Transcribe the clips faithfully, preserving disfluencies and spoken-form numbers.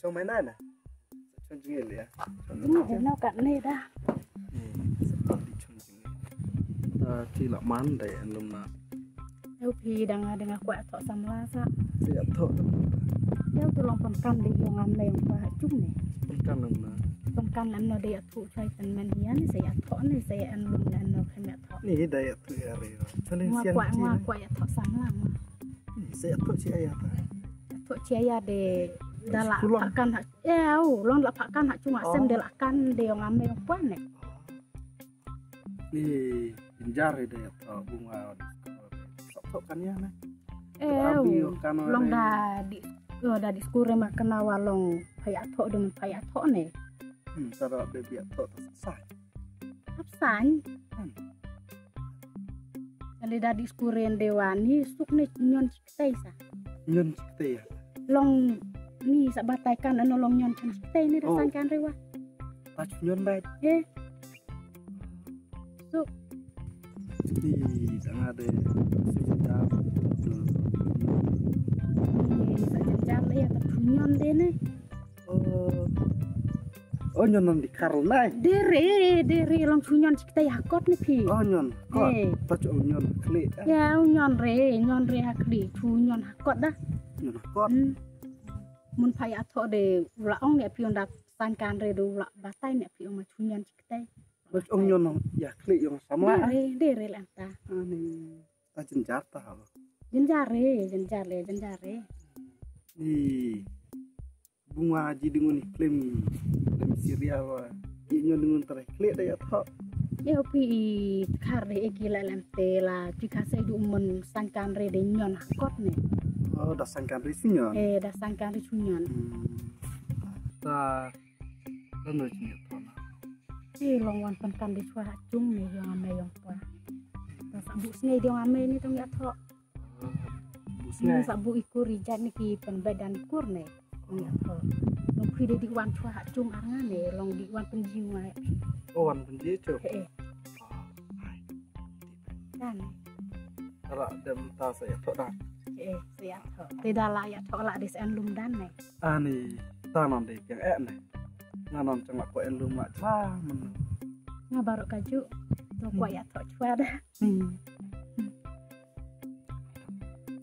Mai na na. Chon jingeh le ya. Ni de no kat ni da. Sa di chon jingeh. Ta ti la man dai an lum na. Eu phi dang dang kwah thoh samla sa. Sa ya thoh. Eu tu long pynkan de yong am le yong pa chung ne. Pynkan lum na. Pynkan lam no de ya thoh chai tan man ya ni sa ya thoh ni sa ya an lum na no khem ya thoh. Ni da ya thoh ya re. Chale siang kwah ti. Ngwa kwah ya thoh samla ngwa. Sa ya thoh chi aya ta. Thoh chi aya de da la phakan ha. Eu long la phakan ha chung sem de la kan de yong am le yong pa ne. Ni jynjar de ya thoh bunga. Sa thoh kan ya na. Eu long da di da di skur ma kana wa long pha ya thoh de pha ya thoh ne. Hmm, sa da de ya thoh ta sa. Hap san. Hmm. Ale da di skur de wa ni suk ne nyon chiktei sa. Nyon chiktei ya. Long ni sa batai kan ano long nyon chiktei ni da san kan re wa. Pas nyon bai. Eh. Suk. Ni tanga de. Sa jam jam le ya ta nyon de ne. Oh. Oh nyon non di kar nai. De re de re long chu nyon chiktei ha kot ne phi. Oh nyon. Kot. Pas oh nyon kli. Ya nyon re nyon re ha kli chu nyon ha kot da. Nyon ha kot. Mun pha ya thoh de la ong ne phi ong da san kan re de la batai ne phi ong ma chu nyon chiktei. Bas ong nyon ya kli yong samla. Dere dere lang ta. Ani ta jynjar ta ha. Jynjar re jynjar le jynjar re. Ni bunga ji dingun ni klim klim serial wa. Ji nyon dingun tare kli da ya thoh. Ye pi khar re eki la lam te la pi kha sai du mun sangkan re de nyon kot ne. Oh da sangkan re sunyon. Eh da sangkan re sunyon. Ta Lano jingïathoh na. Te long wan pynkan de chwa ha chung ne yong ame yong pa. Ta sa bu snei de yong ame ni tong ïathoh. Bu snei. Sa bu ikur ijat ni ki pynbet dan kur ne. Tong ïathoh. Long phi de di wan chwa ha chung ar nga ne long di wan pynji ngai. Oh wan pynji chu. Eh. Kan. Ara dem ta sa ïathoh dan. Eh, sa ïathoh. Te da la ïathoh la de sen lum dan ne. Ani ta non de piang eh ne. Nga non chang la ko en lum ma chwa men. Nga baru kaju. To ko ya to chwa da. Hmm.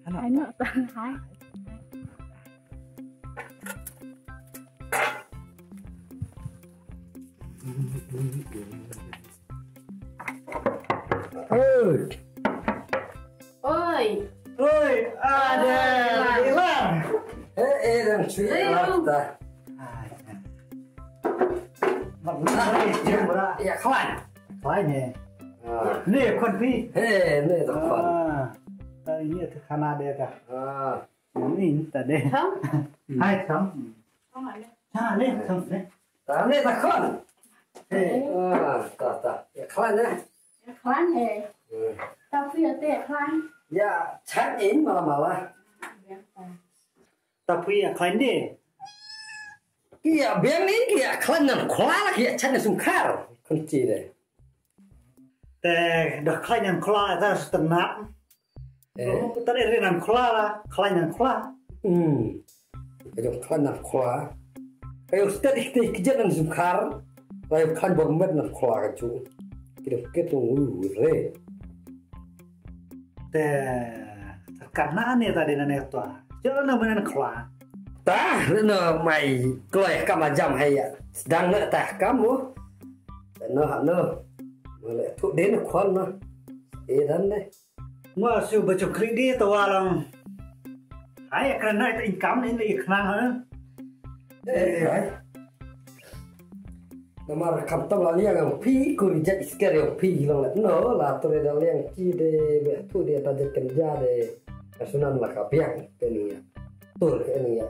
Ano ta hai. Oi. Oi. Oi, ada. Ilang. Eh, eh, dan chui ta. Ya, khlaiñ. Khlaiñ ne. Ni kon pi. He, ni to kon. Ah. Tadi ni tu khana dia ta. Ah. Ni tadi. Hai, sam. Sam ni, sam ni. Ta ne ta khon. He. Ah, ta ta. Ya khlaiñ ne. Ya khlaiñ he. Ta phi ya te khlaiñ. Ya chat in mala mala. Ta phi ya khlaiñ de. Ki ya biang ni ki ya khlaiñ nan khla ki ya chat ne sum khar. Kon chi de. Te da khlaiñ nan khla ta su ternat. Eh. Tare re nan khla la, khlaiñ nan khla. Hmm. Ka jong khlaiñ nan khla. Ka jong stet ik te ki jet nan sumkhar. Ka jong khlaiñ bor met nan khla ka chu. Ki dong ket u re. Te ka na ne ta de na ne to. Jo na men nan khla. Ta na mai kloi kam a jam hai ya. Sedang na ta kam mo. No no. Mo le tu de na khon na. E dan ne. Mo su ba chu kri di to wa long. Hai kren nai ta income in le khnang ha. Eh, hai. Namar kam tam la liang ang phi ku ri jat isker yang phi long le. No, la tu le da liang chi de be tu de ta jat ken ja de. Ka sunan la ka biang ke ni ya. Tu ke ni ya.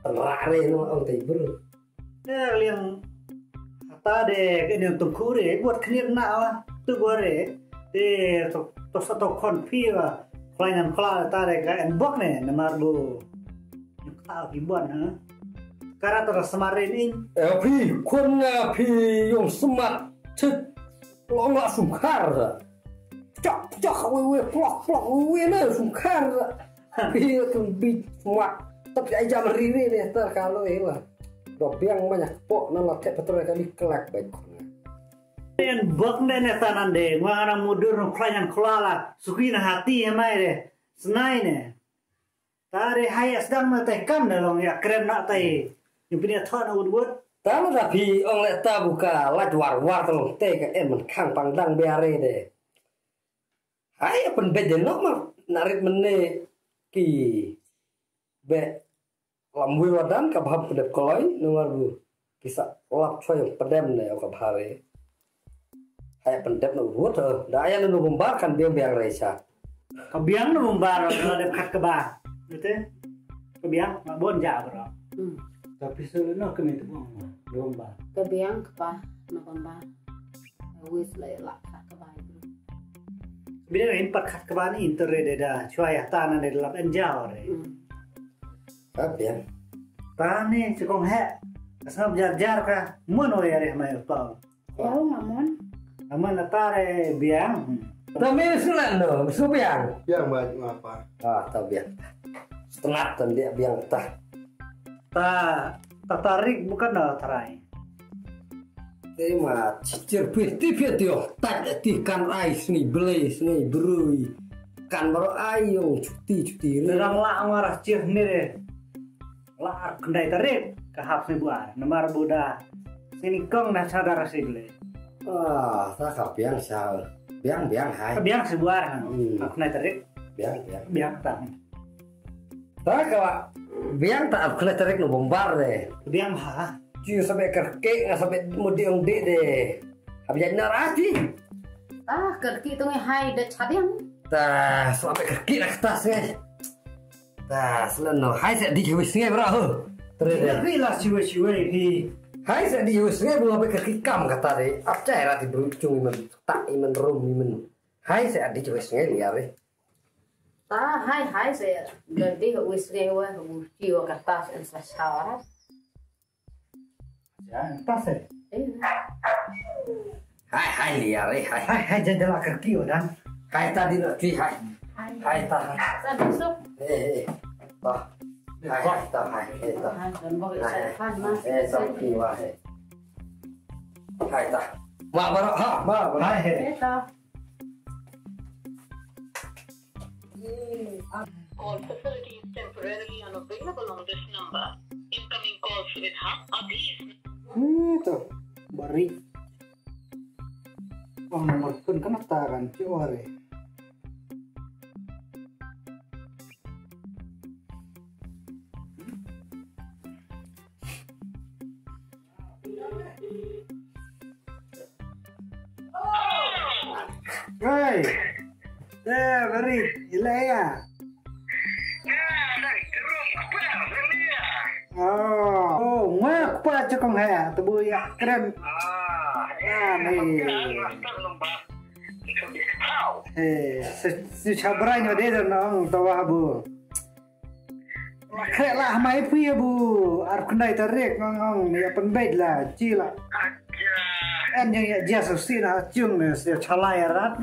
Tan ra re no ang tai bru. Te liang ta de ke niang tungku re buat khniat na wa tu bore te to to sa to khon phi wa khlaiñ nan khla ta de ka en bok ne namar bu ta phi buat ha kara to smart re ni. Eh phi khon nga phi yong smart chit long la sum khar. Chok chok we we plok plok we we na sum khar. Phi kum bit smart tapi ai jam ri re ne ta ka lo e wa. To biang ma nya kpoh na la thep petrol kali kelak baik khuna. Nen bok ne ne tanan de, ngwa ngan mudur nong khlaiñ ngan khlala, suki na hati ya mai de, snai ne. Tare hai asdang na tai kam ne long ya krem na tai. Yung pini athon na wud wud. Tama da phi ong le ta buka laj war war tong te ka em man khang pang dang biare de. Hai pen bed de nok ma narit mene ki be lam wi wadan ka bham pedep koloi nungar bu kisa lap choi pedem ne ka bhare. Hai pen dep no wut da aya no bumbar kan biang biang re cha. Ka biang no bumbar la dep khat ka ba. Bete. Ka biang ma bon ja bro. Hmm. Tapi sulu no kene tu bumbar. Bumbar. Ka biang ka pa no bumbar. Wis la la khat ka ba. Bide in pat khat ka ba ni inter re de da chwa ya ta na de lap enjao re. Hmm. Ka biang. Ta ni chikong he. Asam jar jar ka. Mun o ya re mai pa. Yau ngamon. Aman atare biang. Ta mi sulan do, su biang. Biang ba ngapa? Ah, ta biang. Setenat tan dia biang ta. Ta ta tarik bukan da tarai. Te ma chichir pih ti pih ti oh. Tak ti kan ai sini beli sini berui. Kan baru ayo cuti cuti. Terang lah marah cir ni deh. La ar khyndai tarik ka hap sni buar namar buda sni kong na sadar si ble. Ah, ta ka biang sa. Biang biang hai. Ka biang si buar ha. Hmm. Ar khyndai tarik. Biang biang. Biang ta. Ta ka biang ta ar khyndai tarik no bombar de. Biang ha. Ju sabe kerke nga sabe mudi ong de de. Hab jai na rati. Ah, kerki tu ngi hai de chadiang. Ta sabe kerki na ktas ngai. Ta selen no hai se di wis ngai bro. Tere de. Kerki la siwe siwe pi. Hai se di wis ngai bro be kerki kam kata de. Ap chai rati bro chung iman tak iman rum iman. Hai se di wis ngai liare. Ta hai hai se di wis ngai wa uti wa kata se sa sawara. Ya, tas eh. Hai hai liar eh hai. Hai hai jajala kerki odan. Hai ta di nak cuy hai. Hai ta hai. Sa besok. Eh eh. Ta. Hai hai ta hai eh ta. Hai dan bagi saya kan mas. Eh ta ki wah eh. Hai ta. Ma barak ha ma barak. Hai eh. Eh ta. Call facility is temporarily unavailable on this number. Incoming call सुविधा अभी इस Hmm, to bari. Ong nomor phone kan ta kan ci ore. Hey. Eh, bari, ila ya. Oh, oh, ngwa kpa chakong ha, tabu ya kren. Ah, ni. Eh, se se chabrai no de no tawa bu. Khreh lah mai phi bu ar khyndai tarik ngong ngong ya pynbeit la chi la. En jong ya jas si na chung ne se chalai rat.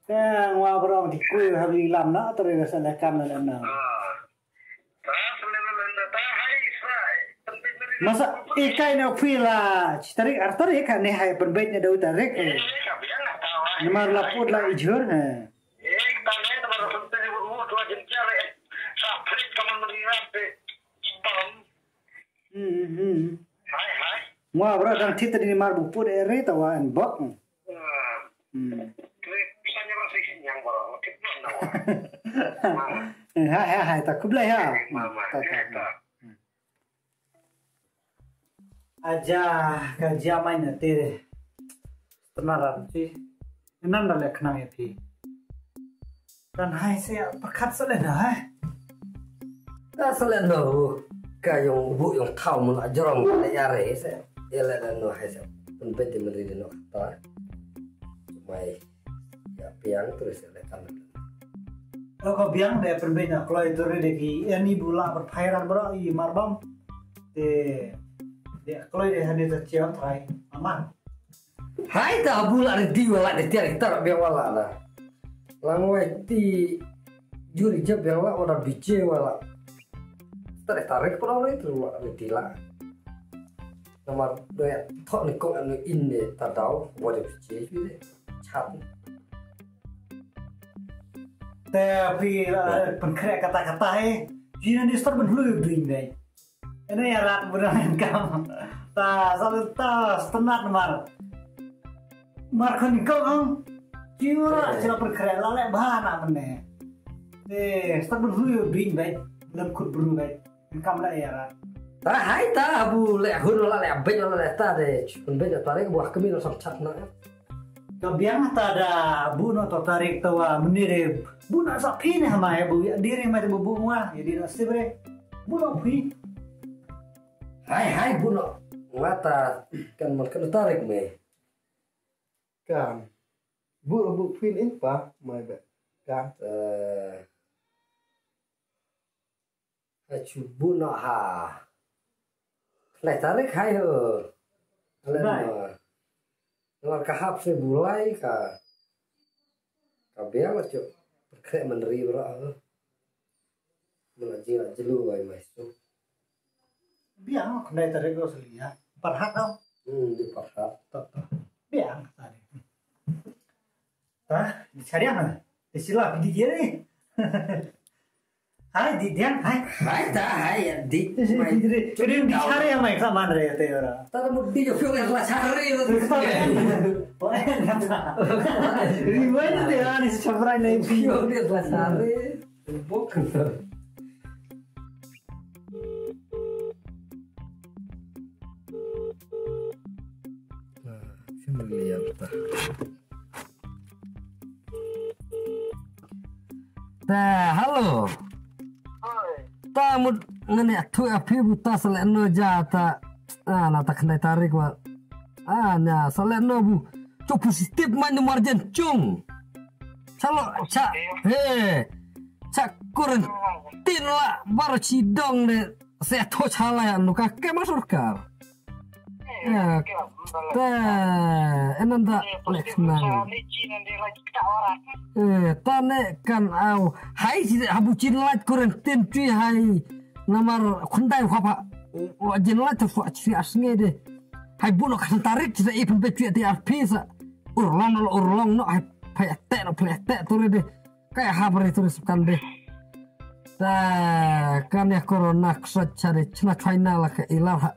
Ka ngwa brong ti kui ha bi lam na tare sa le kan na na. Masa ikai na phi la chi tarik ar tarik ka ne hai pynbeit na dau tarik eh. Namar la put la ijhur ha. Hmm hmm. Ngwa bro dang thit tadi namar bu put eh re ta wa en bok. Hmm. Hai hai hai ta khublei ha. Ta ta. Aja ka jia mai na te. Tena ram chi. Nan da le khnang ya phi. Dan hai se pyrkhat sa le na hai. Da sa le no ka yong bu yong thau mun ajrong le ya re se. Ya le no hai se. Pun pe ti meri no ta. Mai ya piang tu se le kan. Lo ko biang de pun pe na kloi tu re de ki ani bu la per phai ran bro i marbam. Te de kloi de hani ta chiang thai. Aman. Hai ta bu la ready wala de tiar tar biang wala la. Lang wai ti juri jab biang wala wala bije wala. Tar tarik pura wala itu wala ready la. Namar doya thok ni kong anu in de ta dau wala bije ju de. Chat. Te phi la pynkhreh kata kata eh. Jina ni star ben hlu ding dai. Ene ïa rat bra kam. Ta sa ta star namar. Mar khan ni kong ang. Jiwa ra sila pynkhreh la leh bha na mene. Eh, star ben hlu ding dai. Lem kut bru dai. Kam la ïa rat. Ta hai ta bu leh hun la leh bej la leh ta de. Pynbej la tarik bu kami la sam chat na. Ka biang ta da bu no to tarik ta wa mene de bu na sa phi ne hama ya bu ya diri ma bu bu wa ya diri na sibre bu no phi. Hai hai bu no wa ta kan man kan tarik me. Kan bu bu phi ne pa mai be kan. Eh, Ha chu bu no ha. Lai tarik hai ho. Lai no. Lai ka hap se bu lai ka. Ka biang la chu. Kre man ri bra ho. Mala ji la jelu wai mai su. Biang lai tarik lo seli ya. Parhat lo. Hmm, di parhat. Biang tadi. Ha? Di sariang. Di sila di dia ni. Hai di dia hai. Hai ta hai ya di. Jadi di sariang mai sama dari ya tera. Tara mudi jo fio la sari lo. Riwayat dia ni seberai ni. Fio dia la sari. Bok. Familiar ta. Ta, hello. Ta mut ngane thu a phi bu ta sale no ja ta. Ah, na ta khnai tarik wa. Ah, na sale no bu. Tu positive man margin chung. Chalo cha. He. Cha quarantine la bar chi dong ne. Se tho chala ya nu ka ke ma sorkar. Ya, te enanda lek nang. Eh, ta ne kan au hai si habu chin lait quarantine chui hai namar khundai khwa pha. Wa jin lait to fwa chi as nge de. Hai bu no kan tarik chi sa ipun be chui ti ar pi sa. Urlong no urlong no hai phai te no phai te tu re de. Kai ha bari tu riskan de. Ta kan ya corona ksat chare chna China la ka ilar ha.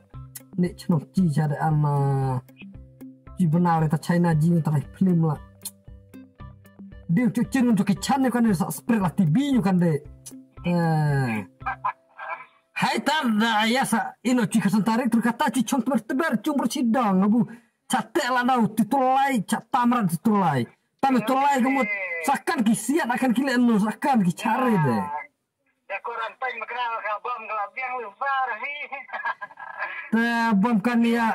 Ni chnong chi chare an, ah, chi bnau re ta China ji ta film la. Ding chu chin tu ki chan ne kan sa spread la T V ñu kan de. Eh. Hai tar da ya sa ino chi khasan tarik tur kata chi chong tmer tmer chung ber chi dang abu. Cha te la dau ti tulai cha tamran ti tulai. Tang tu lai ka mut sakan ki siat akan ki len nu sakan ki chare de. Da koran tang makna ka bom ka biang lu far hi. Te bom kan ya.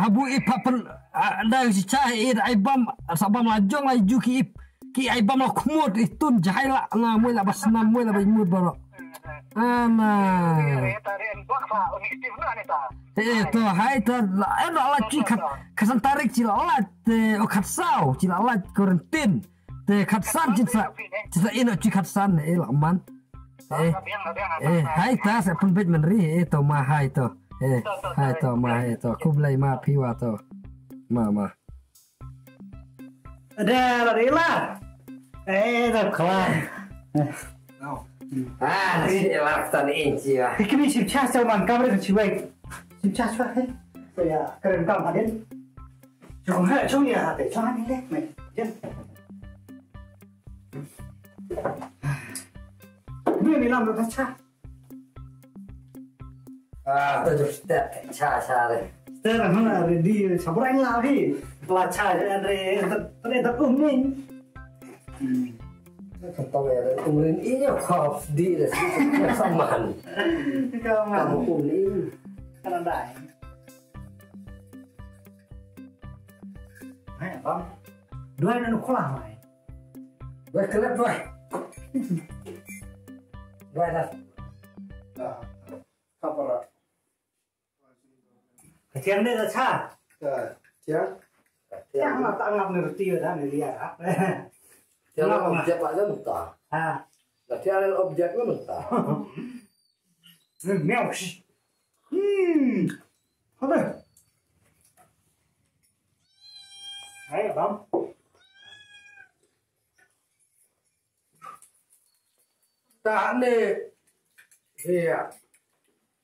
Habu i pa pen da si cha i ai bom sa bom la jong la ju ki ip ki ai bom la khmut i tun jahai la na mui la bas na mui la bai mut baro. Ana. Eh to hai ta la eh la chi khat khasan tarik chi la la te o khat sau chi la la quarantine. Te khat san chi sa chi sa ino chi khat san eh la man. Eh eh hai ta sa pun bet man ri eh to ma hai to. Eh hai to ma hai to khublei ma phi wa to. Ma ma. Ada la rela. Eh, dah kelar. Ah, si lah tan inci lah. Iki ni sip chas tau man kamera kan siwai. Sip chas wah eh. Saya keren kam hadin. Cuma ha cuma ya hati cuma ni leh mai. Jen. Ni ni lam dah chas. Ah, to jop step cha cha re. Step hana ready sabrai la hi. La cha re re ta um ni. Ka to re um rin i yo khop di re si saman. Ka ma um ni. Kana dai. Hai bang. Dua na nukla mai. Dua kelep dua. Dua dah. Dah. Kapara. Katiang de da cha. Katiang. Te nga ta ngap ni roti da ni lia da. Te ngap objek la jam ta. Ha. Te objek la mynta. Ni miau. Hmm. Apa? Hai, Bang. Ta ne. Iya.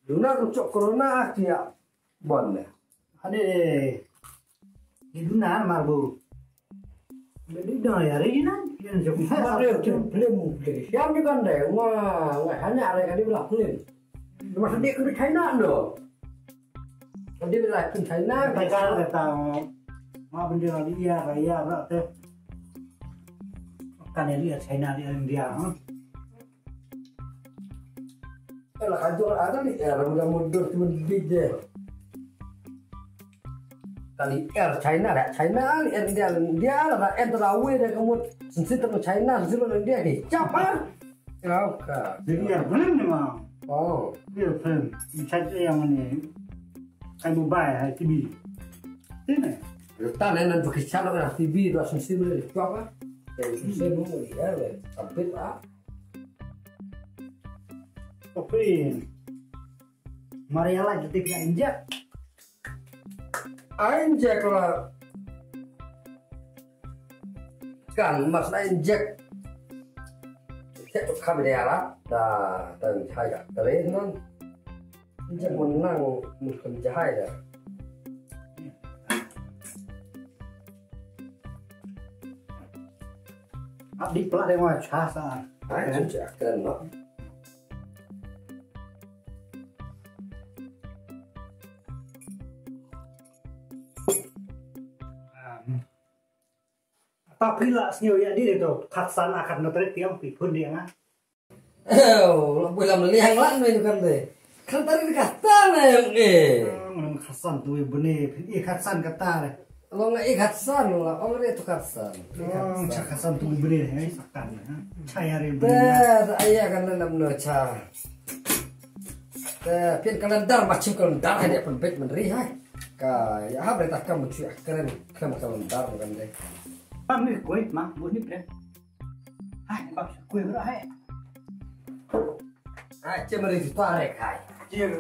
Duna ku chok corona ah tia. Bon ne. Ade. Ni duna mar bu. Beli dong ya re nan. Yang jok. Mar re tu film mu film. Siam ni kan deh. Wah, wah hanya are kali belah film. Mas dia ke China no. Dia belah pun China. Kata kata. Ma benda dia raya rak teh. Kan dia China dia India. Ela ka jong ada ni er muda mudur tu biji. Kali er China dah China ni er India India lah er terawe dah kamu sensi tengah China sensi tengah India ni siapa? Oke. Jadi ya belum ni mah. Oh. Dia belum. Mencari yang ni. Kan bubai hai T V. Sini. Letak ni nan pakai channel lah T V tu sensi boleh siapa? Sensi boleh ya boleh. Sampai lah. Tapi Maria lagi tiga injek. Injek lah. Kan mas na injek. Cek tu kami dia lah. Dah dan saya terus non. Injek menang mungkin jahai dah. Abdi pula dia mau chasa. Ai, cuci akan no. Tapi lah sini ya dia tu. Khassan akan nutrit yang pipun dia ngah. Oh, la bui lam liang lan me kan de. Kan tari di kata na yang eh. Ngam Khassan tu bene, eh Khassan kata de. Long eh Khassan la, ong re tu Khassan. Cha Khassan tu bene, eh sakan. Cha ya re bene. Te aya kan nam no cha. Te pin kalendar macam kalendar hanya pun bet menri hai. Ka ya ha berita kam chu keren keren kalendar kan de. Pam ni koi ma bu ni pre. Hai, bak kue bra hai. Hai, cem ri tu tarik hai. Cem.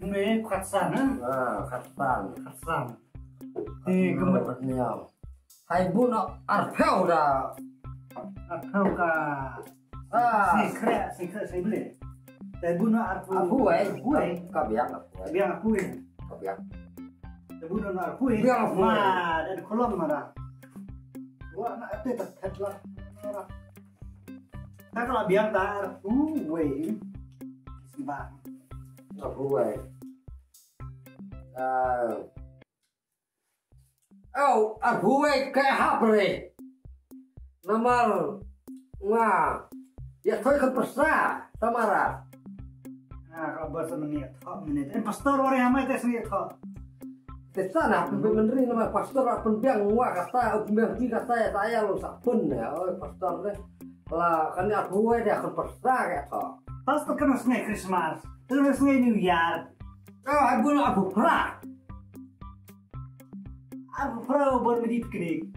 Ni Khassan ha. Ah, Khassan. Khassan. Ni kemet niau. Hai bu no arphew da. Arphew ka. Ah. Si kre, si kre, si beli. Hai bu no arphew. Arphew ai. Arphew ai. Ka biang arphew ai. Biang arphew ai. Ka biang. Te bu no nar kui. Biang arphew. Ma dan kolom mara. Wa na te ta phet la. Ta kala biang ta arphew wei. Simba. Arphew wei. Ah. Au, arphew wei ka hapre. Namar nga ya thoi kan pasa tamara. Ah, ka ba sa mani tho mani. En pastor ore hamai te sini tho. Te sana pun menteri nama pastor pun biang wa kata pun biang ti kata ya saya lo sapun ya. Oh, pastor deh. La kan ya thoi dia kan pasa ya tho. Pastor kan sngai Christmas. Terus sngai New Year. Oh, aku nak apa pra. Aku pra buat medi piknik.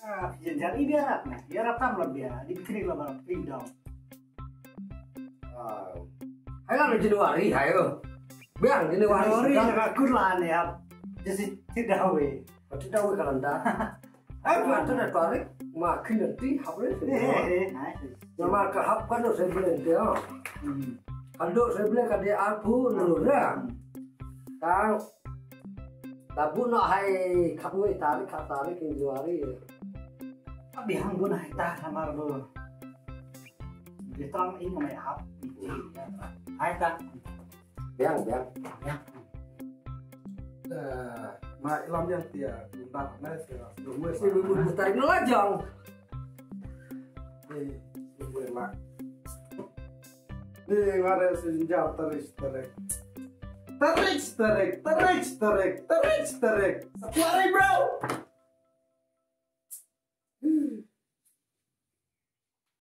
Ah, phi jan jar i biarap na. Biarap tam la bia. Di piknik la ba freedom. Ah. Hai la January hai oh. Biang January. January ka kur la ne ap. Jasi tidak we. Tidak we kalanda. Ai ma tu na tarik ma kin ti hap le. Eh eh eh. Nice. Ma ka hap kan se blen dia. Hmm. Kan do se blen ka dia aku nura. Ka Tabu no hai khat wei tarik khat tarik in January. Abi hang bun hai ta samar bu. Di tang in mai hap. Hai ta. Biang biang. Biang. Eh, ma ilam yang tia bun ba na sia. Lu mesti bu bu tarik no lajang. Eh, lu mesti lah. Ni ngare sinjal teris terik. Terik terik, terik terik, terik terik. Satu hari bro.